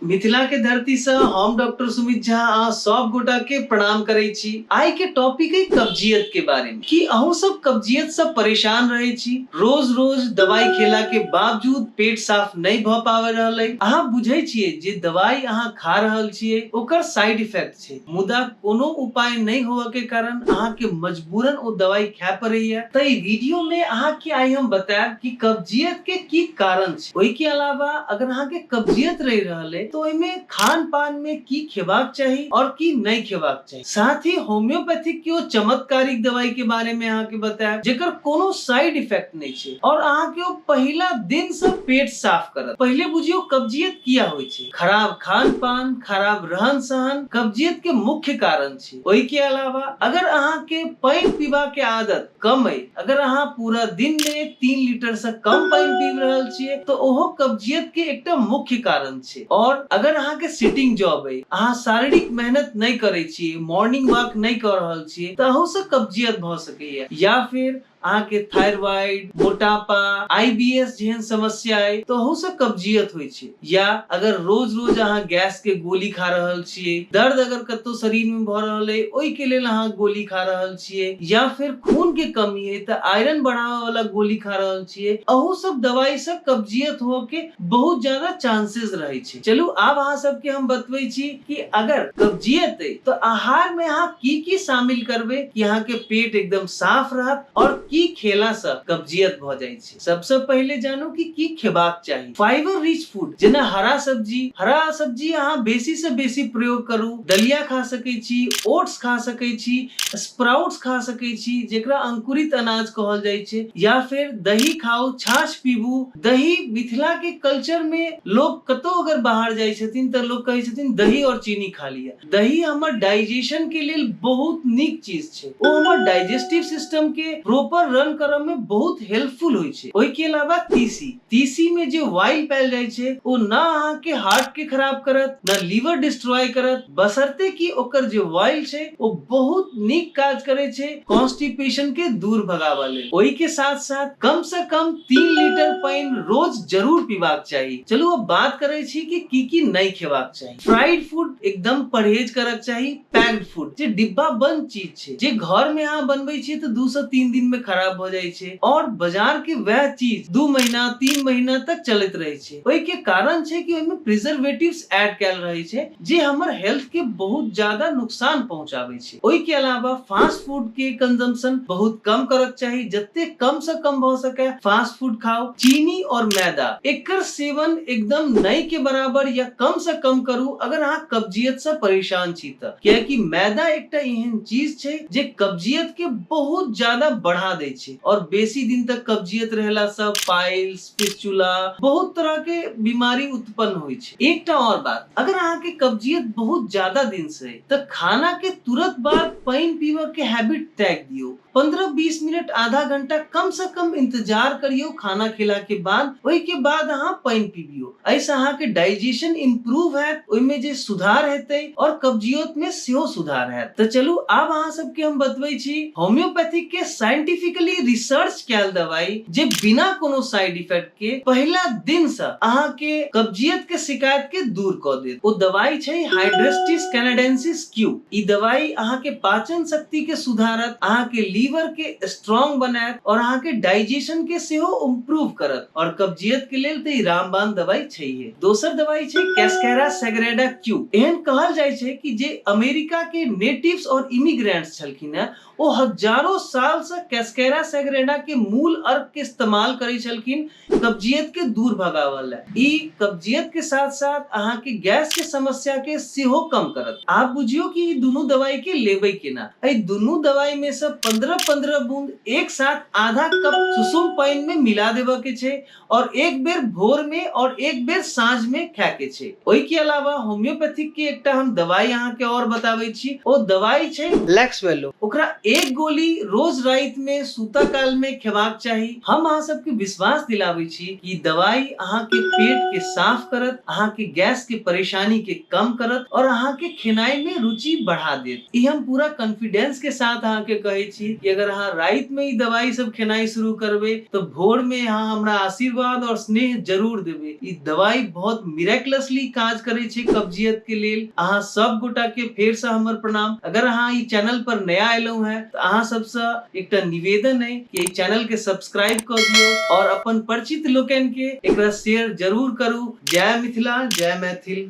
मिथिला के धरती से हम डॉक्टर सुमित झा अहाँ सब गोटा के प्रणाम करै छी। आइ के टॉपिक है कब्जियत के बारे में कि अहूँ सब कब्जियत से परेशान रहे छी, रोज रोज दवाई खेला के बावजूद पेट साफ नहीं भ पाबि रहल है। अहाँ बुझै छियै जे दवाई अहाँ खा रहल छियै ओकर साइड इफेक्ट छै, मुदा कोनो उपाय नहीं होवे के कारण अहाँ के मजबूरन ओ दवाई खाय पड़ैया। त ई वीडियो में अहाँ के आइ हम बतायब कि कब्जियत के की कारण छै। ओहि के अलावा अगर अहाँ के कब्जियत रहि रहल है तो ओहि में खान पान में की खेबाक चाही और की नहीं खेबाक चाही। साथ ही होम्योपैथिक के ओ चमत्कारिक दवाई के बारे में अहाँ के बतायब जेकर कोनो साइड इफेक्ट नहीं छै और अहाँ के ओ पहिला दिन से पेट साफ करत। पहिले बुझियो कब्जियत किया होइ छै। खराब खान पान, खराब रहन सहन कब्जियत के मुख्य कारण छै। ओहि के अलावा अगर अहाँ के पानि पीबा के आदत कम है, अगर अहाँ पूरा दिन में 3 लीटर से कम पानि पीब रहल छियै तो ओहो कब्जियत के एकटा मुख्य कारण छै। और अगर अहाँ के सिटिंग जॉब है, अहाँ शारीरिक मेहनत नहीं करै छियै, मॉर्निंग वॉक नहीं कर रहल छियै, त अहू से कब्जियत भ सकैया। या फिर अहाँ के थायराइड, मोटापा, आईबीएस जेहन समस्या है तो अहू से कब्जियत होइ छै। या अगर रोज रोज अहाँ गैस के गोली खा रहल छियै, दर्द अगर कतौ शरीर में भ रहल है ओहि के लेल अहाँ गोली खा रहल छियै, या फिर खून के कमी है त आयरन बढ़ावे वाला गोली खा रहल छियै, अहू सब दवाई से कब्जियत होय के बहुत ज्यादा चांसेस रहे छै। चलू आब अहाँ सबके हम बतबै छी कि अगर कब्जियत है तो आहार में अहाँ की की शामिल करबै कि अहाँ के पेट एकदम साफ रहत और की खेला से कब्जियत भ जाइ छै। सबसे पहिले जानू कि की खेबाक चाही। फाइबर रिच फूड जेना हरा सब्जी, हरा सब्जी अहाँ बेसी से बेसी प्रयोग करू। दलिया खा सकै छी, ओट्स खा सकै छी, स्प्राउट्स खा सकै छी जेकरा अंकुरित अनाज कहल जाइ छै, या फिर दही खाउ, छाछ पीबू। दही मिथिला के कल्चर में लोग कतौ अगर बाहर जाइ छथिन त लोग कहै छथिन दही और चीनी खा लिया। दही हमर डाइजेशन के लेल बहुत नीक चीज छै, ओ हमर डाइजेस्टिव सिस्टम के प्रॉपर रन करऽ में बहुत हेल्पफुल होइ छै। ओहि के अलावा तीसी, तीसी में जे ऑयल पायल जाइ छै ओ ना अहाँ के हार्ट के खराब करत ना लीवर डिस्ट्रॉय करत, बशर्ते कि ओकर जे ऑयल छै ओ बहुत नीक काज करै छै कॉन्स्टिपेशन के दूर भगाबऽ लेल। ओहि के साथ साथ कम से कम 3 लीटर पानि रोज जरूर पीबाक चाही। चलू अब बात करै छी कि की की नहीं खेबाक चाही। फ्राइड फूड एकदम परहेज करक चाही। पैक्ड फूड जे डिब्बा बंद चीज छै जे घर में अहाँ बनबै छियै तऽ 2 से 3 दिन में खराब भऽ जाइ छै और बाजार के वएह चीज 2 महीना 3 महीना तक चलैत रहै छै। ओहि के कारण छै कि ओहिमे प्रिजर्वेटिव्स ऐड कयल रहै छै जे हमर हेल्थ के बहुत ज्यादा नुकसान पहुंचाबै छै। ओहि के अलावा फास्ट फूड के कंजम्पशन बहुत कम करक चाही, जते कम से कम भ सके फास्ट फूड खाओ। चीनी और मैदा एकर सेवन एकदम नहीं के बराबर या कम से कम करू अगर अहाँ कब्जियत से परेशान छी त, कियाकि मैदा एकटा एहन चीज छै जे कब्जियत के बहुत ज्यादा बढ़ा दै छै और बेसी दिन तक कब्जियत रहला से पाइल्स, फिस्टुला, बहुत तरह के बीमारी उत्पन्न होइ छै। एकटा और बात, अगर अहाँ के कब्जियत बहुत ज्यादा दिन से है त खाना के तुरंत बाद पानि पीबऽ के हैबिट त्याग दियौ। 15-20 मिनट आधा घंटा कम से कम इंतजार करियौ खाना खेला के बाद, ओहि के बाद अहाँ पानि पीबियौ। एहिसँ अहाँ के डाइजेशन इम्प्रूव हैत, ओहिमे जे सुधार हेतै और कब्जियत में सेहो सुधार हैत। तऽ चलू आब अहाँ सबके हम बतबै छी होम्योपैथिक के साइंटिफिकली रिसर्च कयल दवाई जे बिना कोनो साइड इफेक्ट के पहिला दिन से अहाँ के कब्जियत के शिकायत के दूर कऽ देत। ओ दवाई छै हाइड्रेस्टिस कैनाडेंसिस क्यू। ई दवाई अहाँ के पाचन शक्ति के सुधारत, अहाँ के लीवर के स्ट्रांग बनायत और अहाँ के डाइजेशन के सेहो इम्प्रूव करत और कब्जियत के लेल तऽ ई रामबाण दवाई छैहे। दोसर दवाई छै कैस्केरा सेग्रेडा क्यू। एहन कहल जाइ छै कि जे अमेरिका के नेटिव्स और इमिग्रेंट्स छलखिन हेँ ओ हजारों साल से कैस्केरा सेग्रेडा के मूल अर्क के इस्तेमाल करै छलखिन कब्जियत के दूर भगावऽ लए। ई कब्जियत के साथ साथ अहाँ के गैस के समस्या के सेहो कम करत। आब बुझियौ कि ई दुनू दवाई के लेबै केना। एहि दुनू दवाई में से 15-15 बूंद एक साथ आधा कप सुसुम पानि में मिला देबऽ के छै और एक बेर भोर में और एक बेर साँझ में खाय के छै। ओहि के अलावा होम्योपैथिक के एकटा हम दवाई अहाँ के और बताबै छी, ओ दवाई छै लैक्सवेलो। ओकरा एक गोली रोज राति में सूता काल में खेबाक चाही। हम अहाँ सबके विश्वास दिलाबै छी कि दवाई अहाँ के पेट के साफ करत, अहाँ के गैस के परेशानी के कम करत और अहाँ के खेनाई में रुचि बढ़ा देत। ई हम पूरा कॉन्फिडेंस के साथ अहाँ के कहै छी। कि अगर अहाँ राति में ई दवाई सब खेनाइ शुरू करबै तऽ भोर में अहाँ हमरा आशीर्वाद और स्नेह जरूर देबै। ई दवाई बहुत मिरेकलसली काज करै छै कब्जियत के लेल। अहाँ सब गोटा के फेर से हमर प्रणाम। अगर अहाँ ई चैनल पर नया एलहुँ हैं तऽ अहाँ सबसँ एकटा निवेदन है कि एहि चैनल के सब्सक्राइब कऽ दियौ और अपन परिचित लोकनि के एकरा शेयर जरूर करू। जय मिथिला, जय मैथिल।